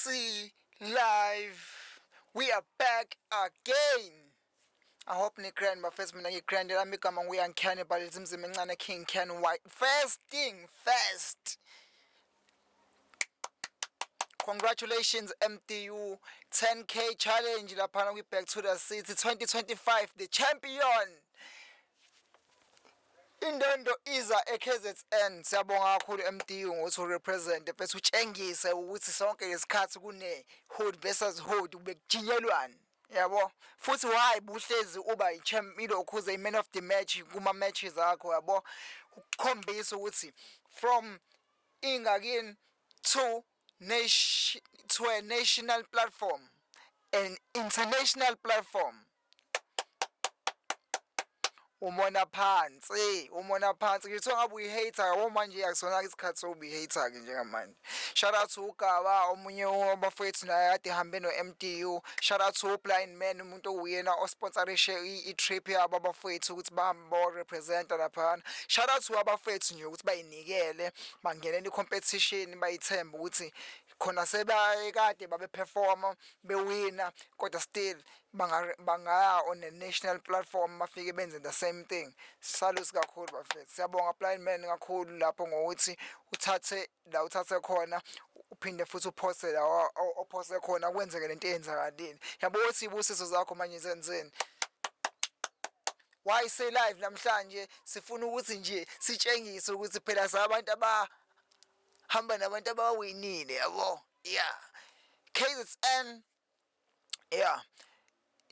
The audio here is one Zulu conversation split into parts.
YC Live. We are back again. I hope ni grand, bafethu. Mina ngi-grand. Lami igama nguYoung Cannibal, imzimba encane, King Ken White. First thing first. Congratulations, MDU 10K challenge laphana kwi Back to the City 2025, the champion. Indondo iza eKZN. Siyabonga kakhulu, MDU, ngokuthi urepresent bese utshengise ukuthi sonke lesikhathi kune hood versus hood bekujinyelwana, yabo. Futhi why buhlezi uba i-champ, ilokhuze i-man of the match kuma matches akho, yabo, ukukhombisa ukuthi from ingakini to nation, to a national platform, an international platform. Umona phansi, umona phansi. Ngithiwa ngabe uyi-hater, yabo, manje akusona isikhathi sokuba i-hater ke njengamanje. Shout out to uGaba, omunye wabafowethu naye kade ehambe no-MDU. Shout out to Blind Man, umuntu owuyena osponsorishe i-trip yabo abafowethu ukuthi bahambe bayo-representa laphana. Shout out to abafowethu nje ukuthi bayinikele, bangenele i-competition, bayithembe ukuthi khona sebekade babe-performa, bewina, kodwa still bangaya on a national platform, bafike benze the same thing. Salute kakhulu, bafethu. Siyabonga, Blind Man, kakhulu lapho ngokuthi uthathe la uthathe khona, uphinde futhi uphose la ophose khona, kwenzeke lento eyenzakalile, yabo, ukuthi ibusiso zakho manje zenzeni. Why say live namhlanje sifuna ukuthi nje sitshengise ukuthi phela sabantu abahamba nabantu abawinile, yabo. Yeah, KZN, yeah,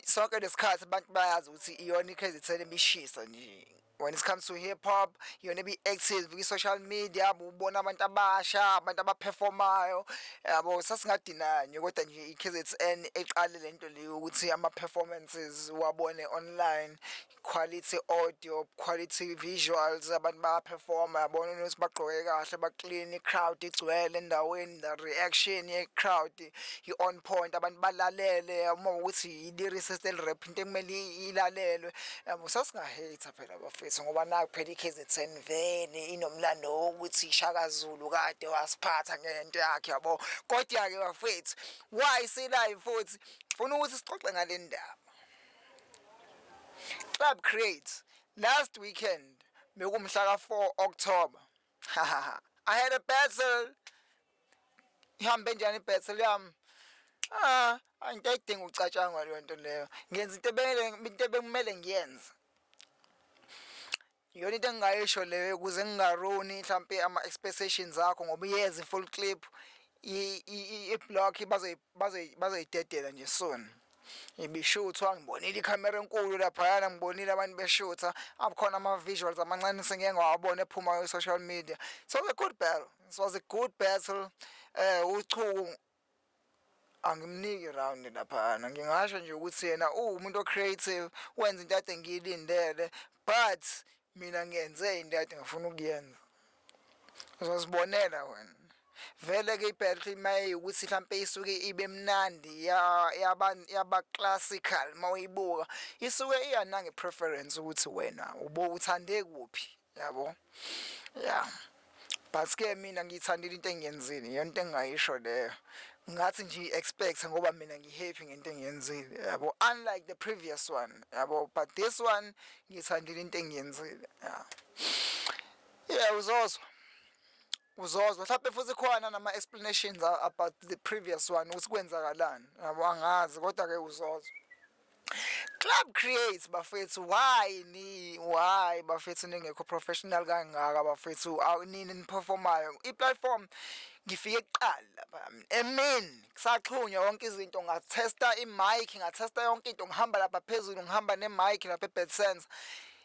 sonke lesikhathi abantu bayazi ukuthi iyona iKZN ebishisa nje when it comes to hip hop, iyona ebi-active kwi-social media, ubona abantu abasha, abantu abaperformayo, yabo. Sasingadinanye, kodwa nje i-KZN eqale lento leyo ukuthi ama-performances wabone online, quality audio, quality visuals, abantu bayaperforma, yabona ukuthi bagqoke kahle, ba-clean, i-crowd igcwele endaweni, the reaction ye-crowd i-on point, abantu balalele uma ukuthi i-lyricist eli-rap into ekumele ilalelwe, yabo. Sasinga-hate phela, bafethu, ngoba naku phela i-KZN vele inomlando wokuthi Shaka Zulu kade wasiphatha ngento yakhe, yabo. Kodwa-ke, bafethu, why si-live futhi funa ukuthi sixoxe ngale ndaba. Club Create last weekend, bekumhla ka-4 October, I had a battle. Ihambe njani i-battle yami? Ah, into ayidinga ukucatshangwa leyo nto leyo. Ngenza into ebekumele ngiyenze. Iyona into engingayisho leyo ukuze ngingaruni mhlampe ama-expectations akho, ngoba iyeza i-full clip, i-block bazoyidedela nje soon. Ibishuthwa, ngibonile ikhamera enkulu laphayana, ngibonile abantu beshutha, akhona ama-visuals amancane sengike ngawabona ephuma kwi-social media. So it was a good battle, it was a good battle. Uchuku angimniki round laphana, ngingasho nje ukuthi yena uwumuntu o-creative, wenza into ade ngiyilindele, but mina ngenze into ade ngifuna ukuyenza. Uzozibonela wena vele-ke i-battle mayewukuthi hlampe isuke ibe mnandi, yaba classical. Mawuyibuka isuke iya nange-preference ukuthi wena ube uthande kuphi, yabo. Yeah, but-ke mina ngiyithandile into engiyenzile, iyona into engingayisho leyo. Ngathi nje i-expect ngoba mina ngi-happy ngento engiyenzile, yabo, unlike the previous one, yabo, but this one ngiyithandile into engiyenzile. Yeah, uzozwa, uzozwa mhlawumbe futhi khona nama-explanations about the previous one, ukuthi kwenzakalani, yabo, angazi, kodwa-ke uzozwa. Club Creates, bafethu, why ni, why, bafethu, ningekho professional kangaka, bafethu? Nini niperformayo i-platform, ngifike kuqala lapha emini kusaxhunywa yonke izinto, ngathesta i-mic, ngathesta yonke into, ngihamba lapha phezulu, ngihamba ne-mic lapha e-Bat Sense,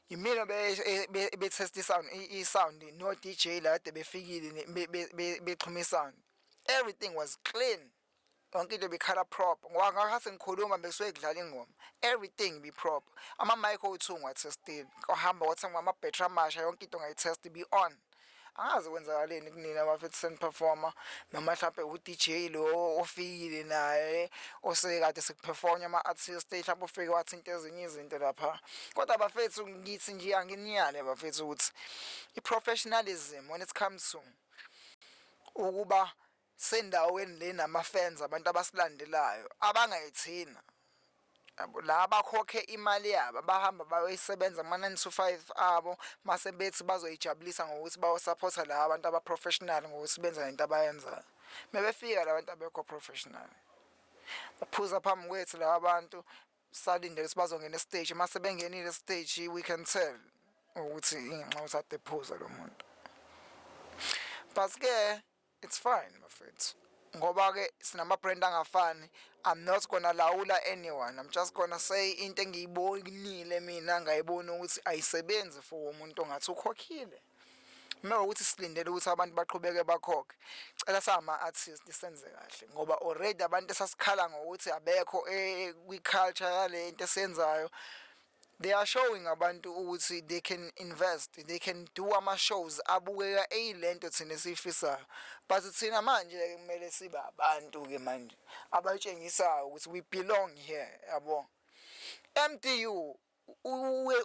yimina be-test i-sound, i-sound no DJ la kade befikile bexhuma i-sound. Everything was clean, yonke into bikhala proper, ngoba ngakhathi ngikhuluma bekusuke kudlala ingoma, everything be proper. Ama-mic owu-two ngiwathestile, kwahamba kwathengwa ama-battery amasha, yonke into ngayithest be on. Angazi kwenzakaleni kunina abafethu seniperforma, noma mhlampe u-DJ lo ofikile naye osekade sekuperforma ama-artist, mhlawumbe ufike wathinta ezinye izinto lapha. Kodwa, bafethu, ngithi nje anginiyale, bafethu, ukuthi i-professionalism when it comes to ukuba Sendaweni le nama-fans, abantu abasilandelayo abangayithina, yabo, la bakhokhe imali yabo, abahamba bayoyisebenza kuma-9 to 5 abo, mase bethi bazoyijabulisa ngokuthi bayosaphotha la abantu aba-professional ngokuthi benza lento abayenzayo. Mebefika la bantu abekho professional, baphuza phambi kwethu laba bantu, salindele ukuthi bazongena e-stage. Mase bengenile e-stage, we can tell ukuthi ingenxa yokuthi ade ephuza lo muntu. But ke it's fine, bafethu, ngoba ke sinama-brand angafani. I'm not gonna lawula anyone, I'm just gonna say into engiyibonile mina, ngayibona ukuthi ayisebenzi for umuntu ongathi ukhokhile. Uma ukuthi silindele ukuthi abantu baqhubeke bakhokhe, cela sama-artist senze kahle, ngoba already abantu esasikhala ngokuthi abekho kwi-culture yale nto esiyenzayo, they are showing abantu ukuthi they can invest, they can do ama-shows abukeka eyilento thina esiyifisayo. But thina manje-ke kumele sibe abantu-ke manje abatshengisayo ukuthi we belong here, yabo. MDU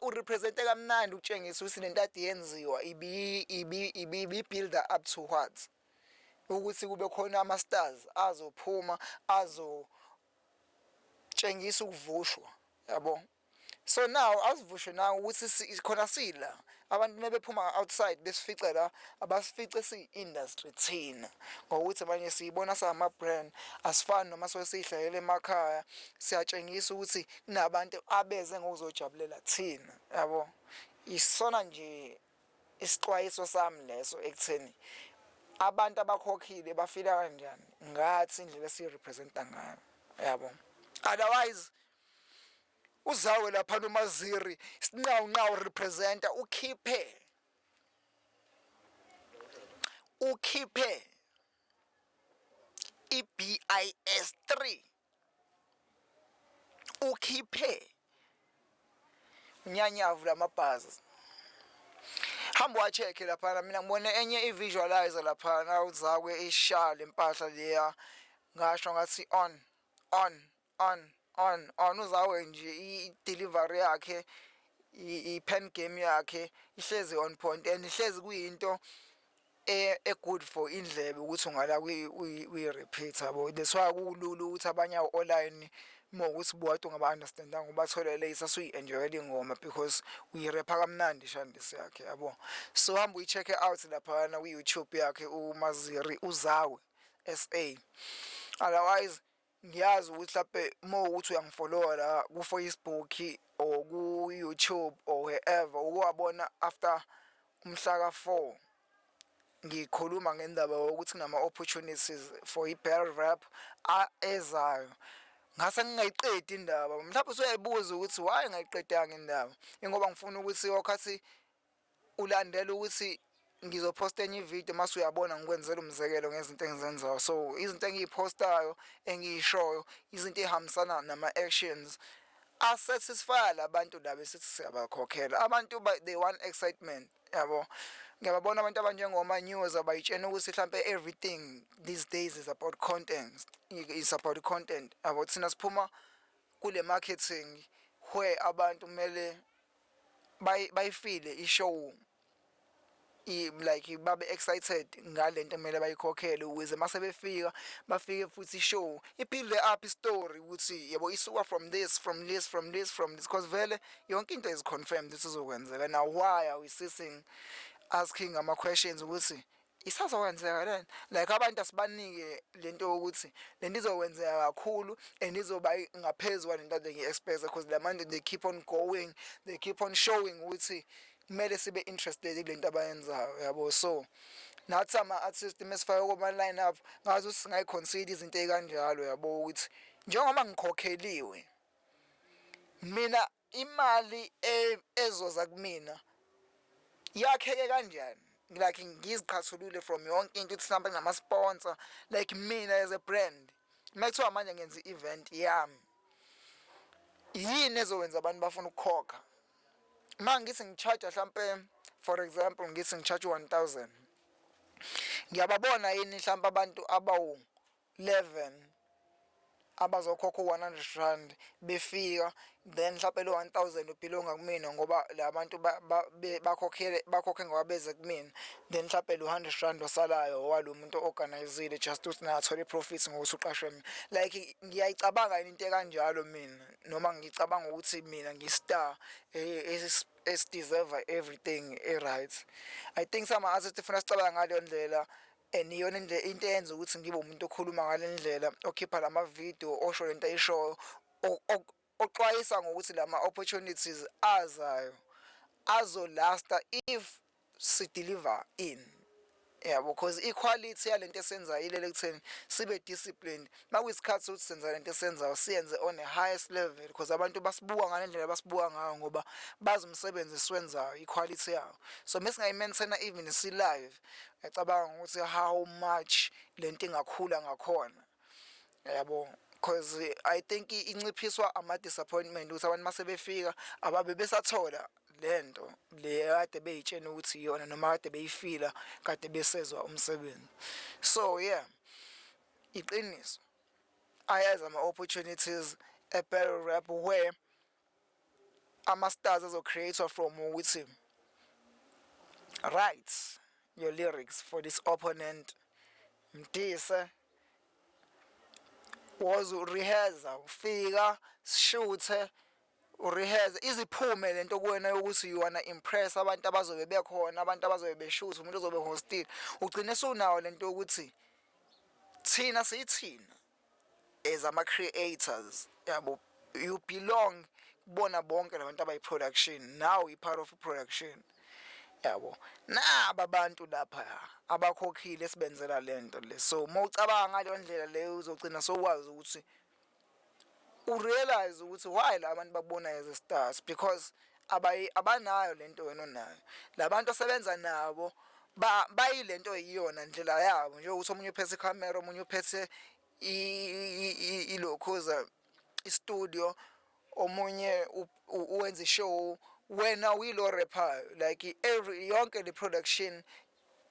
urepresente kamnandi ukutshengisa ukuthi lento ade yenziwa ibi build up to what, ukuthi kube khona ama-stars azophuma azotshengisa ukuvushwa, yabo. So now asivushwe nawe ukuthi khona sila abantu mebephuma outside besifice la, abasifice siyi-industry thina, ngokuthi manje siyibona sama-brand, asifani noma soke siyihlalele emakhaya. Siyatshengisa ukuthi kunabantu abeze ngokuzojabulela thina, yabo. Isona nje isixwayiso sami leso ekutheni abantu abakhokhile bafila kanjani ngathi indlela esiyi-representa ngayo, yabo. Otherwise uzawe lapha noMaziri sinqawu nqawu representa, ukhiphe i-BIS 3, ukhiphe unyanyavu lamabhazi, hamba wa-check laphana. Mina ngibone enye i-visualizer laphana, uzakwe ishale impahla leya, ngasho ngathi on on on on on. Uzawe nje i-delivery yakhe, i-pen game yakhe ihlezi on point and ihlezi kuyinto e-good for indlebe ukuthi ungala uyi-repeat, yabo. That's why kulula ukuthi abanye online uma ukuthi bodwa ungaba-understandanga ubathole later, suyi-enjoyela ingoma because uyirepha kamnandi ishandisi yakhe, yabo. So hamba uyi-check out laphana kwi-YouTube yakhe uMaziri Uzawe SA. Otherwise ngiyazi ukuthi mhlampe uma ukuthi uyangifollowa la ku-Facebook or ku-YouTube or wherever, ukuwabona after umhla ka-4 ngikhuluma ngendaba yokuthi kunama-opportunities for i-battle rap ezayo, ngase ngingayiqedi indaba. Mhlawumbe usuyayibuza ukuthi why ngayiqedanga indaba, ingoba ngifuna ukuthi wakhathi ulandela ukuthi ngizophosta enye ividiyo, mase uyabona ngikwenzela umzekelo ngezinto engizenzayo. So izinto engiyiphostayo, engiyishoyo, izinto ey'hambisana nama-actions asatisfya labantu laba esithi siyabakhokhela. Abantu they want excitement, yabo. Ngiyababona abantu abanjengoma-news abayitshena ukuthi hlampe everything these days is about content, is about content, yabo. Thina siphuma kule marketing where abantu kumele bayifile i-show, like babe excited ngalento emele bayikhokhele, ukuze mase befika bafike futhi i-show i-build up i-story ukuthi, yabo, isuka from this, from this, from this, from this, because vele yonke into is confirmed ukuthi izokwenzeka. Now why are we sitting asking ama questions ukuthi isazokwenzeka lena? Like abantu asibanike lento yokuthi lento izokwenzeka kakhulu and izoba ngaphezu kwalento ade ngiyi-expect, because la manje they keep on going, they keep on showing ukuthi kumele sibe interested kulento abayenzayo, yabo. So nathi ama-artist mesifake kuma-line up, ngazi ukuthi singayi-consider izinto ey'kanjalo, yabo, ukuthi njengoba ngikhokheliwe mina, imali ezoza kumina yakheke kanjani, like ngiziqhathulule from yonke into, ukuthi mhlawumbe kunama-sponsor. Like mina as a brand, uma kuthiwa manje ngenza i-event yami, yini ezokwenza abantu bafuna ukukhokha? Uma ngithi ngi-charge hlampe, for example, ngithi ngi-charge 1000, ngiyababona yini hlampe abantu abawu-11 Abazokhokha u-R100 befika, then mhlawumbe lo 1000 u-belonga kumina ngoba la bantu bakhokhele, bakhokhe ngoba beze kumina. Then mhlawumbe lo R100 osalayo walo muntu o-organizile, just ukuthi naye athole i-profit ngokuthi uqashwe mina. Like, ngiyayicabanga yini into ekanjalo mina, noma ngicabanga ukuthi mina ngi-star esi-deserve everything e-right? I think sama-artist funa sicabanga ngaleyo ndlela, and iyona into eyenza ukuthi ngibe umuntu okhuluma ngale ndlela, okhipha lama-video, osho lento ayishoyo, oxwayisa ngokuthi lama-opportunities azayo azolasta if si-deliver in, yabo, because i-quality yalento esenzayo ilele ekutheni sibe disciplined. Makuyisikhathi sokuthi senza lento esenzayo, siyenze on a highest level, because abantu basibuka ngale ndlela basibuka ngayo ngoba bazi umsebenzi esiwenzayo, i-quality yawo. So mesingayi-maintaina even si-live, ngiyacabanga ukuthi how much lento ingakhula ngakhona, yabo, because I think inciphiswa ama-disappointment ukuthi abantu mase befika ababe besathola lento le kade beyitshena ukuthi iyona, noma kade beyifila kade besezwa umsebenzi. So yeah, iqiniso, ayazi ama-opportunities e-battle rap where ama-stars azo-create from ukuthi write your lyrics for this opponent, mdise, woze u-rehearse, ufika sishuthe, u-rehearse, iziphume lento kuwena yokuthi you wanna impress abantu abazobe bekhona, abantu abazobe beshutha, umuntu ozobe hostile. Ugcine sunawo lento yokuthi thina siyithina as ama-creators, yabo. You belong kubona bonke labantu abayi-production. Now i-part of production, yabo, naba abantu lapha abakhokhile esibenzela lento le. So uma ucabanga ngaleyo ndlela leyo, uzogcina sokwazi ukuthi u-realize ukuthi why la bantu bakubona as a stars, because abayi abanayo lento wena onayo. Labantu osebenza nabo bayilento yiyona ndlela yabo, njengokuthi omunye uphethe ikhamera, omunye uphethe ilokhuza i-studio, omunye uwenza i-show, wena uyilo rapper. Like, every yonke le production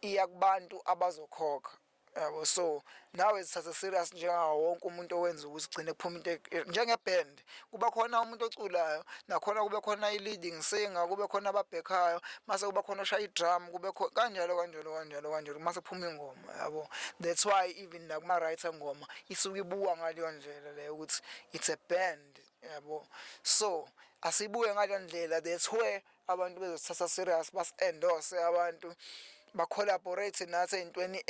iya kubantu abazokhokha, yabo. So nawe zithathe serious njengawo wonke umuntu owenza ukuthi gcine kuphuma into njenge-band. Kuba khona umuntu oculayo nakhona, kube khona i-leading singer, kube khona ababhekhayo, mase kuba khona oshaya i-drum, kube khona kanjalo kanjalo kanjalo kanjalo, mase kuphuma ingoma, yabo. That's why even nakuma-rights engoma isuke ibuka ngaleyo ndlela leyo ukuthi it's a band, yabo. So asibuke ngaleyo ndlela. That's where abantu bezosithatha serious, basi-endorse, abantu ba-collaborate nathi ey'ntweni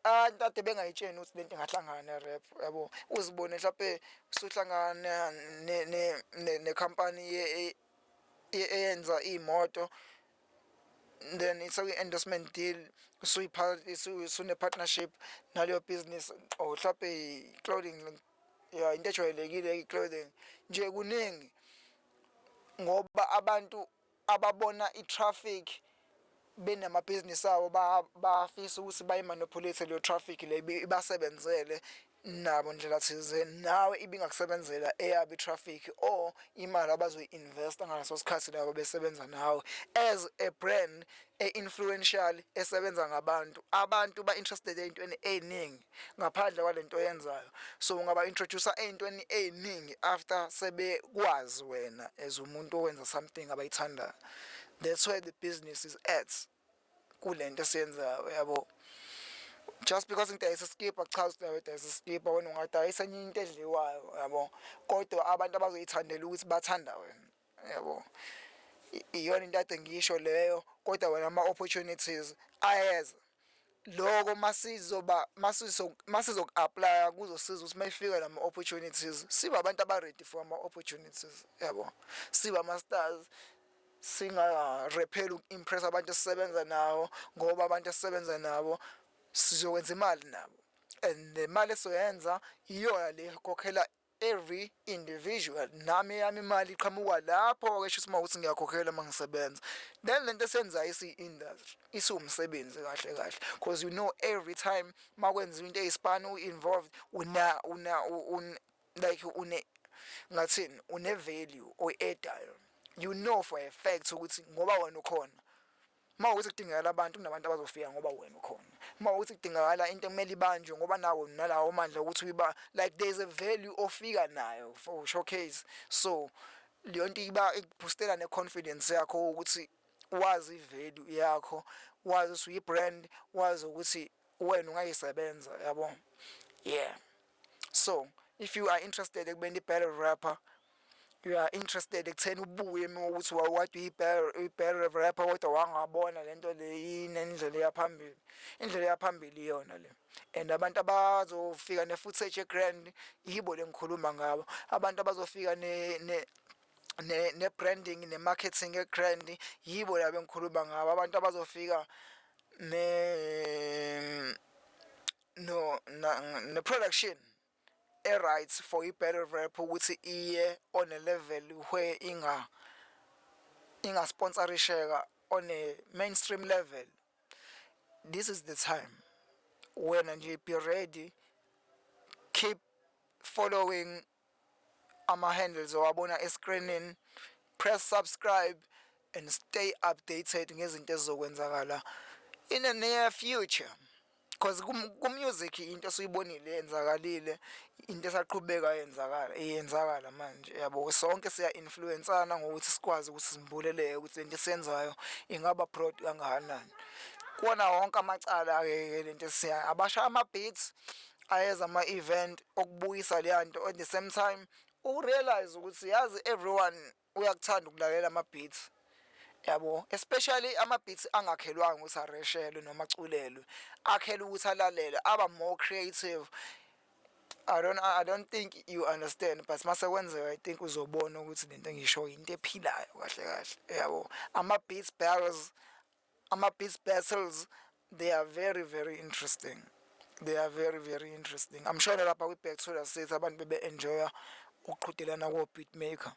ade bengayitsheni ukuthi lento ingahlangana ne-rap, yabo. Uzibone mhlampe usuhlangana nekhampani eyenza iy'moto, then it's endorsement deal, usune-partnership naleyo business, or mhlampe clothing, ya, into ejwayelekile i-clothing nje. Kuningi ngoba abantu ababona i-traffic benamabhizinisi abo bafisa ukuthi bayi-manipulate leyo traffic le, ibasebenzele nabo ndlela thizeni. Nawe ibingakusebenzela eyabo i-traffic or imali abazoyi-investa ngaleso sikhathi labo besebenza nawe as a brand e-influential esebenza ngabantu. Abantu ba-interested ey'ntweni ey'ningi ngaphandle kwalento oyenzayo, so ungaba-introduce ey'ntweni ey'ningi after sebekwazi wena as umuntu owenza something abayithandayo. That's where the business is at kulento esiyenzayo, yabo. Just because ngidayisa isikibha akuchazi ukuthi nawe udayisa isikibha. Wena ungadayisa enye into edliwayo, yabo, kodwa abantu abazoyithandela ukuthi bathanda wena, yabo. Iyona into ade ngisho leyo. Kodwa wena ama-opportunities ayeza. Loko masizoba masizoku-applya kuzosiza ukuthi mayifika lama-opportunities sibe abantu aba-ready for ama-opportunities, yabo, sibe ama-stars, singarepheli uku-impress abantu esisebenza nawo, ngoba abantu esisebenza nabo sizokwenza imali nabo, and le mali esizoyenza iyona le ekhokhela every individual. Nami eyami imali iqhamuka lapho-ke. Shuthi uma ukuthi ngiyakhokhela uma ngisebenza, then lento esiyenzayo isiyi-industry, isiwumsebenzi kahle kahle, because you know every time uma kwenziwa into eyisipani u-involved, una una un, like une ngathini, une-value oyi-addayo. You know for a fact ukuthi ngoba wena ukhona. Uma ukuthi kudingakala abantu, kunabantu abazofika ngoba wena ukhona. Uma ukuthi kudingakala into ekumele ibanjwe ngoba nawe unalawo mandla ukuthi uyiba, like there is a value ofika nayo for showcase. So leyo nto iba ikubhustela ne-confidence yakho ukuthi wazi i-value yakho, wazi ukuthi uyi-brand, wazi ukuthi wena ungayisebenza, yabo. Yeah, so if you are interested ekubeni i-battle rapper, you are interested ekutheni ubuye uma ukuthi wawukade uyi-battle rapper kodwa wangabona lento le inendlela eyaphambili, indlela eyaphambili iyona le. And abantu abazofika ne-footage e-grand yibo le ngikhuluma ngabo. Abantu abazofika ne-branding ne-marketing e-grand yibo laba engikhuluma ngabo. Abantu abazofika ne no ne-production e-right for i-battle rap ukuthi iye on a level where ingasponsorisheka on a mainstream level, this is the time. Wena nje be ready, keep following ama-handles owabona escreenini, press subscribe and stay updated ngezinto ezizokwenzakala in the near future, because ku-music into esiyibonile yenzakalile, into esaqhubeka yenzakala, iyenzakala manje, yabo. Sonke siya-influence-ana ngokuthi sikwazi ukuthi simbuleleke ukuthi lento esiyenzayo ingaba broad kangakanani kuwona wonke amacala-ke. Lento esiya abashaya ama-beats ayeza ama-event okubuyisa leya nto. At the same time urealize ukuthi yazi everyone uyakuthanda ukulalela ama-beats, yabo, especially ama-beats angakhelwanga ukuthi areshelwe noma aculelwe, akhelwe ukuthi alalele, aba more creative. I don't think you understand, but mase kwenzeka I think uzobona ukuthi lento engisho into ephilayo kahle kahle, yabo. Ama-beats battles, ama-beats battles, they are very very interesting, they are very very interesting. I'm sure lapha kwi-Back to the City abantu bebe-enjoya ukuqhudelana ko-beat maker,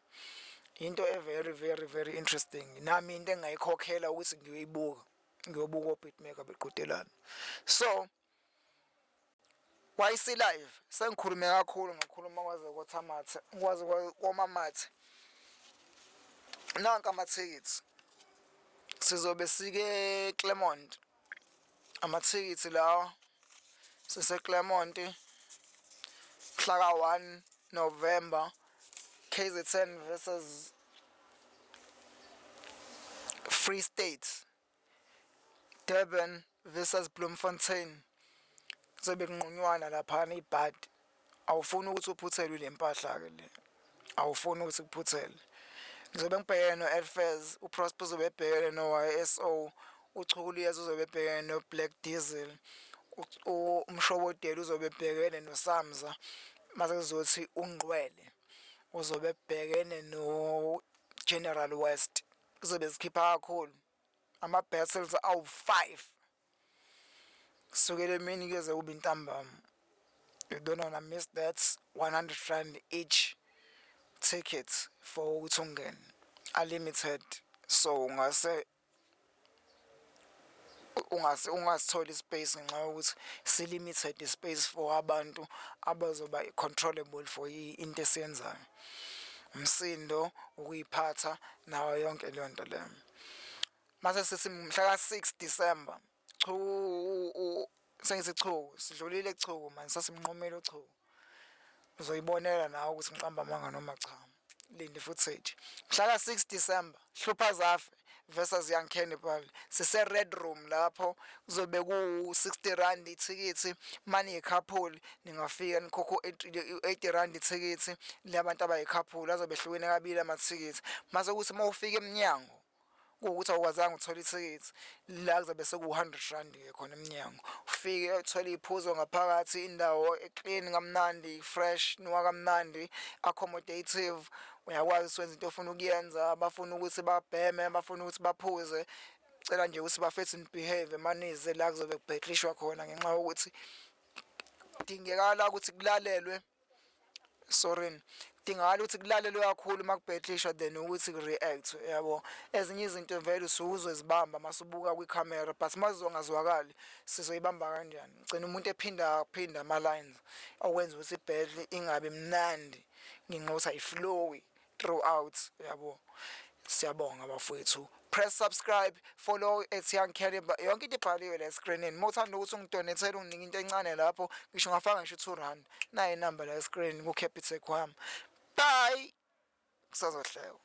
into e-very very very interesting. Nami into engingayikhokhela ukuthi ngiyoyibuka, ngiyobuka o-beat maker beqhudelana. So YC Live, sengikhulume kakhulu, ngakhuluma kwaze kotha amathe, kwaze koma amathe. Nanka amathikithi, sizobe sike Clermont, amathikithi lawa, sise Clermont mhla ka-1 November, KZN versus Free State, Durban versus Bloemfontein. Kuzobe kunqunywana laphana ibhadi. Awufuni ukuthi uphuthelwe ile mpahla-ke le, awufuni ukuthi kuphuthele. Ngizobe ngibhekene no-Elfez, uProsper uzobe ebhekene no-YSO, uChukuliyeza uzobe ebhekene no-Black Diesel, uMshobodela uzobe ebhekene noSamza, mase kuzothi uNgqwele uzobe ebhekene no-General West. Kuzobe zikhipha kakhulu ama-battles awu-5 kusukela emini kuze kube intambama. You don't wanna miss that. R100 each ticket for ukuthi ungene, unlimited, so ungase ungasitholi ispace ngenxa yokuthi si-limited ispace for abantu abazoba controllable for into esiyenzayo, umsindo, ukuyiphatha nayo yonke leyo nto leyo. Mase sithi mhla ka-6 December, chu, sengithi chu, sidlulile chu manje, sasimnqumile uchu, uzoyibonela nawe ukuthi ngiqamba amanga noma cha, linda footage. Mhla ka-6 December, Hlupha Zafe versus Young Cannibal, sise Red Room. Lapho kuzobe ku-R60 ithikithi. Mani yi-couple ningafika nikhokho R80 ithikithi labantu abayi-couple. Azobe ehlukene kabili amathikithi. Mase kuthi uma ufika emnyango kuwukuthi awukwazanga ukuthola ithikithi, la kuzobe seku-R100 ke khona emnyango. Ufike uthole iy'phuzo ngaphakathi, indawo e-clean kamnandi, fresh, nuka kamnandi, accommodative. Uyakwazi ukuthi wenze into ofuna ukuyenza. Abafuna ukuthi babheme, abafuna ukuthi baphuze, cela nje ukuthi bafethu ni-behave manize la kuzobe kubhettlishwa khona, ngenxa yokuthi kudingekala ukuthi kulalelwe, sorry, kudingakala ukuthi kulalelwe kakhulu uma kubhettlishwa than ukuthi ku-react, yabo. Ezinye izinto vele usuke uzozibamba masubuka kwikhamera, but uma zizongazwakali sizoyibamba kanjani? Gcina umuntu ephinda phinda ama-lines, okwenza ukuthi i-battle ingabi mnandi ngenxa yokuthi ayiflowi throughout, yabo. Siyabonga bafowethu. Press subscribe, follow @YoungCaliber, yonke into ibhaliwe la escreenini. Uma uthanda ukuthi ungidonethele, unginike into encane lapho, ngisho ungafaka ngisho u-R2, nayi inamba la escreenini ku-Capitec wami. Bye, kusazohlekwa.